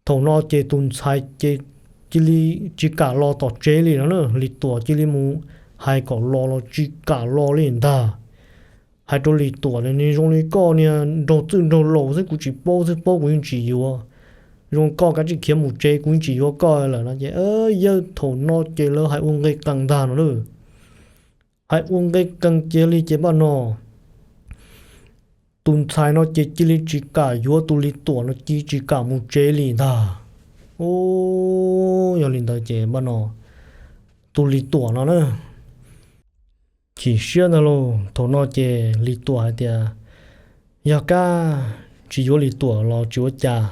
thaum no ces tus ntxhais ces cia li tsis kam los tom tsev li no na. Lis Tuam cia li mus hais kom los los tsis kam los li ntag. Hais rau Lis Tuam tias, niag zoo li koj niag nraug txwj nraug laus xwb kuv tsis paub xwb, paub kuv yeej tsis yuav. Zoo koj kav tsij khiav mus tsev, kuv yeej tsis yuav koj lawm no ces yawg thaum no ces lawv hais ua nqe qees ntag no na. Hais ua nqe qees kiag li ces npaj no tus ntxhais no ces cia li tsis kam yuav tus Lis Tuam no, cia li tsis kam mus tsev li ntag. Ub, yog li ntawd ces npaj no tus Lis Tuam no na chim siab ntag lauj. Thaum no ces Lis Tuam hais tias, yog Kab tsis yuav Lis Tuam los tsis ua cas,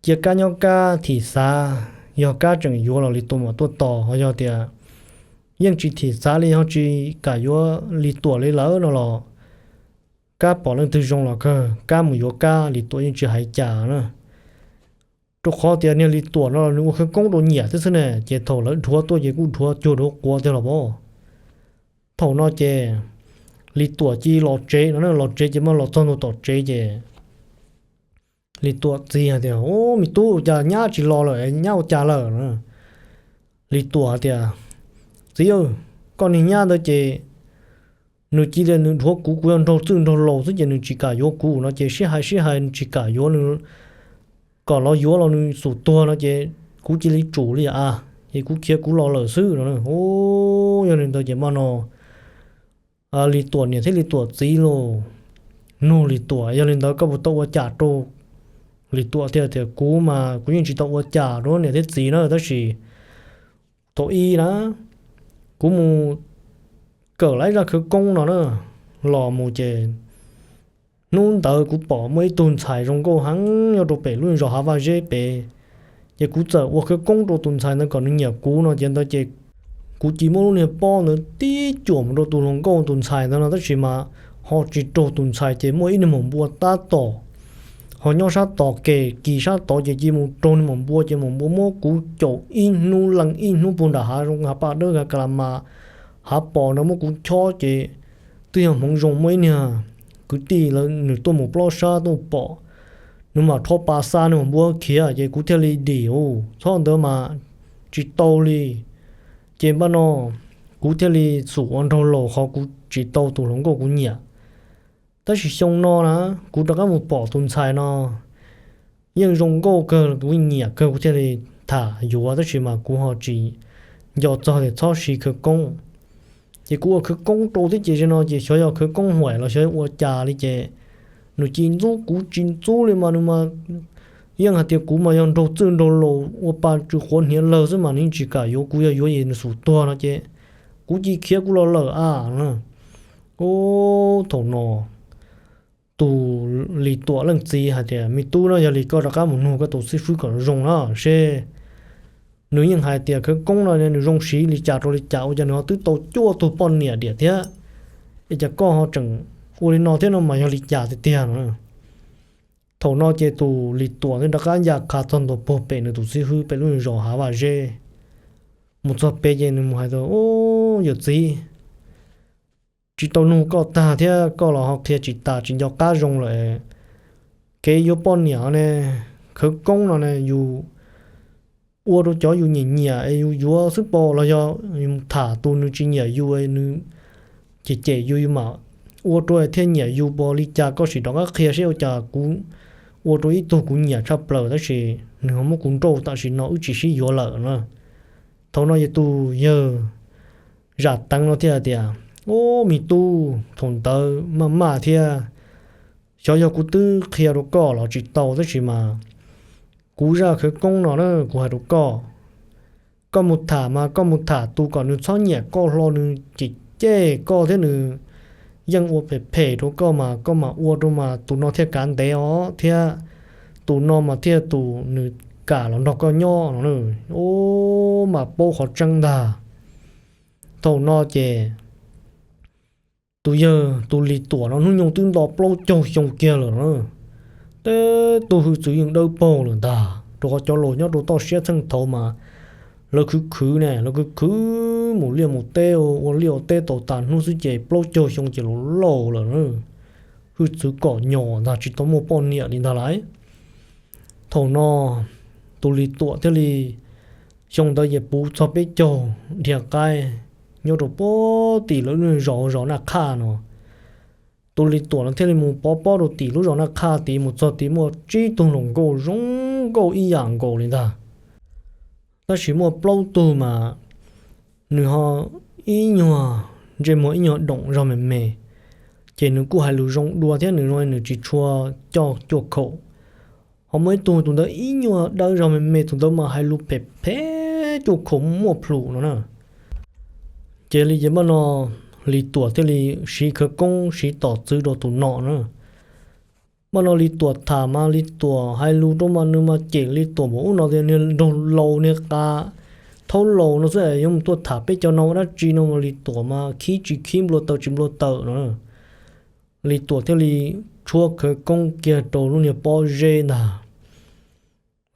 cia Kab nyob Kab thim xav, yog Kab tseem yuav los Lis Tuam mam tuaj tos, ho yog tias yeej tsis thim xav li, ho tsis kam yuav Lis Tuam li lawm no los Kab pom leej twg zoo los kawg Kab mus yuav Kab, Lis Tuam yeej tsis hais cas na. Rau qhov tias niag Lis Tuam no los nws ua khawv koob rau nyiam thiab xwb ne, ces thaum lawv dhuav tuaj ces kuj dhuav cuag dhuav quav tiag los pob. Thaum no ces Lis Tuam cia li los tsev no, los tsev ces mas los txog ntua tom tsev ces Lis Tuam txiv hais tias, ub, me tub, ua cas nyab tsis los lawm, nyab ua cas lawm? Lis Tuam hais tias, txiv, koj niag nyab ntawd ces nws cia li nws dhuav kuv, kuv yog nraug txwj nraug laus xwb ces nws tsis kam yuav kuv no ces sib hais sib hais nws tsis kam yuav, nws kom los yuav los nws xum tuag no ces kuv cia li tsum li a, ces kuv khiav kuv los lawm xwb no. Ub, yog li ntawd ces mas no Lis Tuam niam thiab Lis Tuam txiv los nug Lis Tuam, yog li ntawd koj puas tau ua cas rau? Lis Tuam thiaj tias, kuv mas kuv yeej tsis tau ua cas rau niam thiab txiv na, tab sis thaum ub na kuv mus kawm lawv zaj khawv koob no na, los mus ces hnub ntawd kuv pom muaj ib tug ntxhais zoo nkauj heev nyob rau pem lub zos Hav Vaj Zeb pem, ces kuv txawm ua khawv koob rau tus ntxhais ntawd kom nws nyiam kuv no ces ntawd ces kuv cia muab lub niag pob ntawd tib cuam mus rau tus hluas nkauj tus ntxhais ntawd no tab sis mas ho tsis raug tus ntxhais ces muaj ib niag maum npua tab tom ho nyob sab tom kev kis sab tod ces cia mus raug niag maum npua ces maum npua muab kuv caum ib hnub lees ib hnub puag nram hav zoov hav paj dawb hav ka la mas hav pos ntawd muab kuv chob ces twb yog hmoov zoo muaj ib niag kwv tij lawv nws tuaj mus plob sab tuaj pom, nws mam rho pas xa niag maum npua khiav ces kuv thiaj li dim ub txhob ntawd mas tsis tau li. Ces npaj no kuv thiaj li xum ua nraug laus qhov kuv tsis tau tus hluas nkauj kuv nyiam. Tab sis xyoo no na kuv rov qab mus pom tus ntxhais no yeej zoo nkauj kawg kuv nyiam kawg kuv thiaj li tham yuav tab sis mas kuv ho tsis nco txog tias txhob siv khawv koob. Ces kuv ua khawv koob rau thiab ces no ces xyov yog khawv koob huam los xyov ua cas li ces nws cia ntxub kuv tsis ntxub li mas nws mas yeej hais tias kuv mas yog nraug txwj nraug laus ua pa tsw quav hniav lawg xwb mas nws yeej tsis kam yuav, kuv yog yuav es nws xum tuag no ces kuv cia khiav kuv los lawm a. Ub, thaum no tus Lis Tuam leej txiv hais tias, me tub, no yog li koj rov qab mus nug koj tus xib fwb kom zoo na seb nws yeej hais tias khawv koob no nws zoo siv li cas rau li cas ua cas nws ho twb tau cuaj tug poj niam diam thiab, es cas koj ho tseem ua li no thiab no mas yog li cas tiag tiag no. Thaum no ces tus Lis Tuam thiaj rov qab ncaj qha txog ntua puag pem nws tus xib fwb pem lub zos Hav Vaj Zeb. Mus txog pem ces nws mus hais tias, ub, yawm txiv, tsis tau nug koj tag thiab koj los ho qhia tsis tas tsis nco qab zoo lawm. Kev yuav poj niam ne, khawv koob no ne yus ua rau cov yus nyiam nyiam es yus yuav xwb pom los yog yus tham tus nws tsis nyiam yus, nws cem cem yus, yus mam ua rau thiaj nyiam yus pom li cas, koj sim rov qab qhia seb ua cas kuv ua rau ib tug kuv nyiam tshaj plaws tab sis nws ho muab kuv nrauj tam sim no wb tsis sib yuav lawm na. Thaum no ces tus yawg Zam Teev no thiaj tias, Ub, me tub, thaum ntawd maj maj thiab, xyov yog kuv twb qhia rau koj los tsis tau, tab sis mas kuv zaj khawv koob no na, kuv hais rau koj, koj mus tham mas koj mus tham tus kom nws txhob nyiam koj hlo, nws cem cem koj thiab nws yeej ua phem phem rau koj mas koj mam ua rau mas tus no thiaj kav ntev os, thiab tus no mas thiaj tus nws kam los nrog koj nyob no. Ub, mas paub qhov tseeb ntag. Thaum no ces tus yawg tus Lis Tuam no hnub nyoog twb nto plaub caug xyoo kiag lawm na. Tej tug hwj txwv yeej dawb paug lawm ntag, rau qhov cov laus nyob rau toj siab txheej thaud mas lawv khwv khwv ne, lawv khwv khwv mus liaj mus teb, ua liaj ua teb tau tas hnub xwb ces plaub caug xyoo ces laus laus lawm na. Hwj txwv kom nyom ntag, tsis tau muaj poj niam li ntag lauj. Thaum no tus Lis Tuam thiaj li, xyoo ntawd ces puv txog peb caug dhia qaib, nyob rau puag tim lawv lub zos, zos Naj Qhaj no. Tus Lis Tuam no thiaj li mus pov pob rau tim lub zos Naj Qhaj tid, mus txog tid muaj tsib tug hluas nkauj zoo nkauj ib yam nkaus li ntag. Tab sis muaj plaub tug mas nws ho ib nyuag ntsej muag ib nyuag doom zog me me, ces nws kuj hais lus zoo dua thiab nws, nws tsis tshua coj cuaj khaum. Ho muaj ib tug, tus ntawd ib nyuag dawb zog me me, tus ntawd mas hais lus phem phem cuaj khaum muaj plhus no na. Ces li ces npaj no Lis Tuam thiaj li siv khawv koob siv tom txwv rau tus no na. Npaj no Lis Tuam tham mas Lis Tuam hais lus rau mas nws mas cem Lis Tuam npaum ub no tias niag nraug laus niag qa thaub laus no xwb, yuav mus tuaj tham peb cov no ua dab tsi no mas Lis Tuam mas khib tsis khib nplua taws tsis nplua taws no. Lis Tuam thiaj li tshuab khawv koob kiag rau lub niag pob zeb ntag.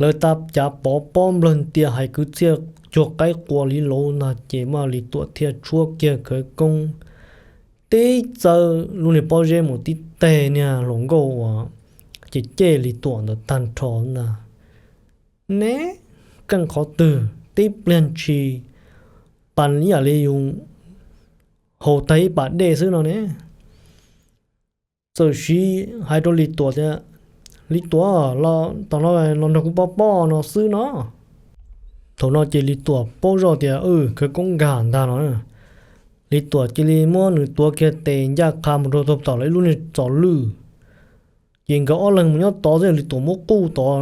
Lawv tab cav pov pob nplawg ntia hais kwv txhiaj cuag qaib qua li lauj ntag, ces mas Lis Tuam thiaj tshuab kiag khawv koob tib txawb lub niag pob zeb mus tib teg niag hluas nkauj uas ces cem Lis Tuam ntawd tag nrho ntag. Ne, keej qhov twg tib pliag ntshis pas ib yam li yus haus tag ib pas dej xwb no ne. Txawm siv hais rau Lis Tuam tias, Lis Tuam, los tom no los nrog kuv pov pob no xwb no. Thaum no ces Lis Tuam paub zoj tias khawv koob nkag ntag no. Lis Tuam cia li muab nws tuav kiag tes ncaj qha mus rau tom lawv ib lub niag txos lwj. Ces nkawd ob leeg mus nyob tod xwb, Lis Tuam muab quj tod.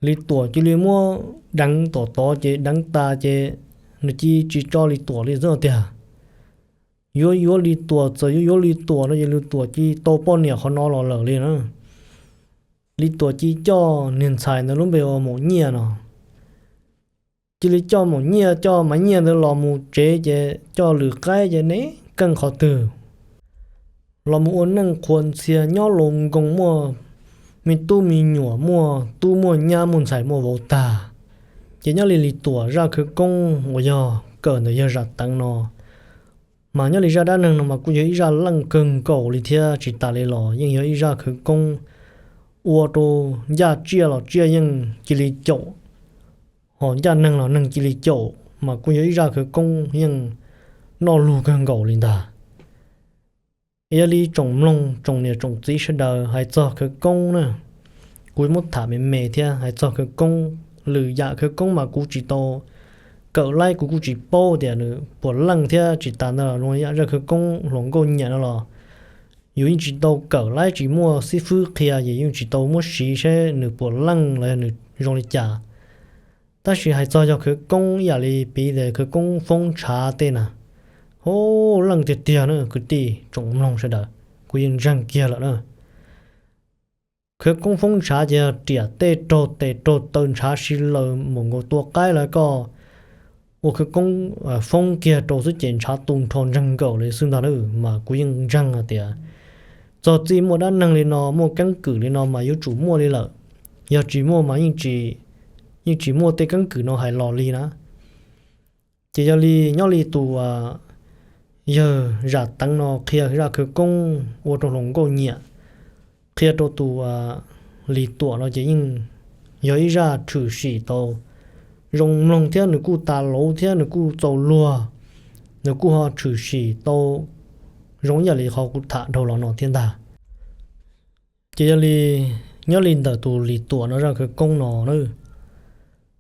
Lis Tuam cia li muab deev tom tod ces deev tas ces nws cia tsis tso Lis Tuam li xwb tiag. Yuav yuav Lis Tuam, txawm yuav yuav Lis Tuam no ces Lis Tuam cia tau poj niam qhov no los lawm li na. Lis Tuam cia coj niag ntxhais ntawd lub npe ua Maum Nyiaj no. Cia li coj Maum Nyiaj coj Maiv Nyiaj ntawd los mus tsev ces coj lwm qaib ces ne keej qhov twg los mus ua neej qhuas ntxhias nyob laus nkoos muaj me tub me nyuam muaj tub muaj nyab muaj ntxhais muaj vauv tag. Ces nyob li Lis Tuam zaj khawv koob uas yog kawm ntawm yawg Zam Teev no mas nyob li zaj dab neeg no mas kuj yog ib zaj leej kawg nkaus li thiab tsis tas li los yeej yog ib zaj khawv koob ua rau ncaj tsiaj los tsiaj yeej cia li caum, ho ncaj neeg los neeg cia li caum mas kuj yog ib zaj khawv koob yeej noj lug kawg nkaus li ntag. Yog li tsoom mloog tsoom niam tsoom txiv sawv daws hais txog khawv koob na, kuv muab tham me me thiab hais txog khawv koob, lwm yam khawv koob mas kuv tsis tau kawm laib kuv kuj tsis paub tias nws puas leej thiab tsis tas ntawd los yam zaj khawv koob hluas nkauj nyiam no los yus yeej tsis tau kawm laib tsis muaj xib fwb qhia ces yeej tsis tau muab siv seb nws puas leej los yog nws zoo li cas. Tab sis hais txog yog khawv koob ib yam li piv tias khawv koob foob ntshav tej na, ho leej tiag tiag na kwv tij tsoom mloog sawv daws, kuv yeej ntseeg kiag lawm na. Khawv koob foob ntshav ces yog riam tej raug tes raug taw ntshav si laws mus nkaus tua qaib lawm koj ua khawv koob foob kiag rau xwb ces ntshav tu nrho ntseeg nkaum li xwb ntag na, mas kuv yeej ntseeg hais tias txog txij muaj dab neeg li no muaj keeb kwm li no mas yuav tsum muaj li lawm. Yog tsis muaj mas yeej tsis muaj tej keeb kwm no hais los li na. Ces yog li nyob li tus yawg Zam Teev no qhia zaj khawv koob ua rau hluas nkauj nyiam, qhia rau tus Lis Tuam no ces yeej yog ib zaj tshwm sim tau zoo mloog thiab nws kuj tas lauv thiab nws kuj txaus luag, nws kuj ho tshwm sim tau zoo ib yam li qhov kuv tham dhau los no thiab ntag. Ces yog li nyob li ntawm tus Lis Tuam no zaj khawv koob no na,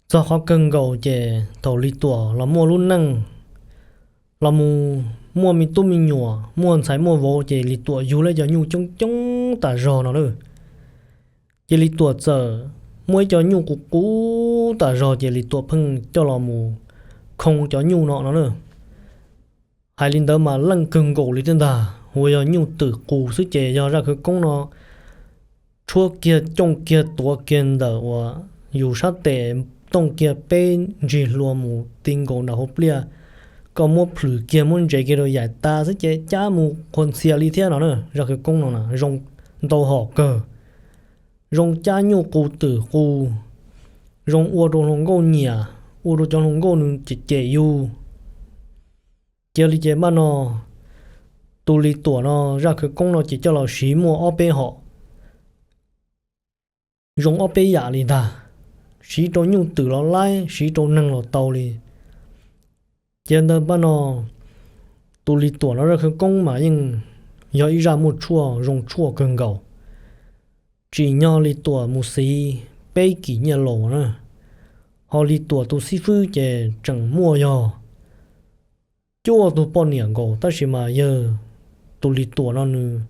Txog qhov kawg nkaus ces thaum Lis Tuam los muaj lub neej, los mus muaj me tub me nyuam, muaj ntxhais muaj vauv, ces Lis Tuam yug lawv cov nyuj coob coob tas zog no na. Ces Lis Tuam txawm muaj ib co nyuj qus qus tas zog, ces Lis Tuam pheej coj los mus khoo cov nyuj no no na. Hais li ntawd mas leej kawg nkaus li thiab ntag, uas yog nyuj twm qus xwb ces yog zaj khawv koob no tshuab kiag cooj kiag tuav kiag ntawm uas yus sab tes tooj kiag peb ntsig hlua mus ti nkaus nram hauv pliaj, koj muab plhws kiag muab ntsev kiag rau yaim tas xwb ces cab mus qhuas ntxhias li thiab no na. Zaj khawv koob no na zoo ntau hom kawg, zoo cab nyuj qus twm qus, zoo ua rau hluas nkauj nyiam, ua rau cov hluas nkauj nws cem cem yus. Cia li ces npaj no tus Lis Tuam no zaj khawv koob no ces coj los siv muaj ob peb hom, zoo ob peb yam li ntag, siv rau nyuj twm los laib, siv rau neeg los tau li. Ces ntawd npaj no tus Lis Tuam no zaj khawv koob mas yeej yog ib zaj muaj tshuaj zoo tshuaj kawg nkaus. Tsim nyog Lis Tuam mus xiv peb kim nyiaj laus na, ho Lis Tuam tus xib fwb ces tseem muaj yog cuaj tug poj niam nkaus, tab sis mas yog tus Lis Tuam no nws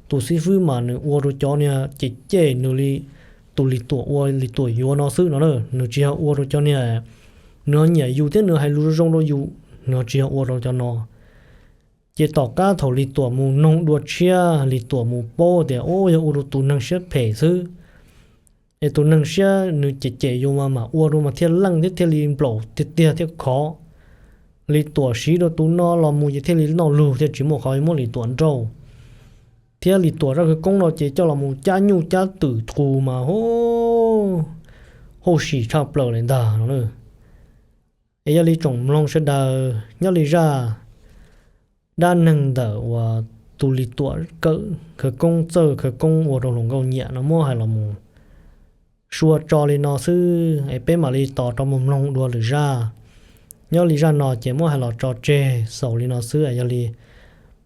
tus xib fwb mas nws ua rau cov niag cem cem nws li tus Lis Tuam ua Lis Tuam yuav no xwb no na, nws tsis yog ua rau cov niag nws ho nyiam yus thiab nws hais lus zoo rau yus, nws tsis yog ua rau cov no. Ces tom qab thaum Lis Tuam mus noog dua tshiab, Lis Tuam mus paub tias, o, yog ua rau tus neeg siab phem xwb, es tus neeg siab nws cem cem yus mas mam ua rau mas thiaj leej thiab thiaj li nplaum tiag tiag thiab khov. Lis Tuam siv rau tus no los mus ces thiaj li noj lug thiaj tsis muaj qhov muab Lis Tuam nrauj. Thiab Lis Tuam zaj khawv koob no ces coj los mus cab nyuj cab twm qus mas hu, hauj sim tshaj plaws li ntag no. Es yog li tsoom mloog sawv daws nyob li zaj dab neeg ntawm uas tus Lis Tuam kawm khawv koob txawj khawv koob ua rau hluas nkauj nyiam no muab hais los mus sua tso li no xwb, es peb mam li tos rov mus mloog dua lwm zaj. Nyob li zaj no ces muab hais los tso tseg xaus li no xwb, yog li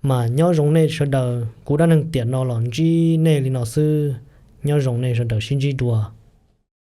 mas nyob zoo nej sawv daws, kuv dab neeg tiam no los ntsib nej li no xwb, nyob zoo nej sawv daws sib ntsib dua.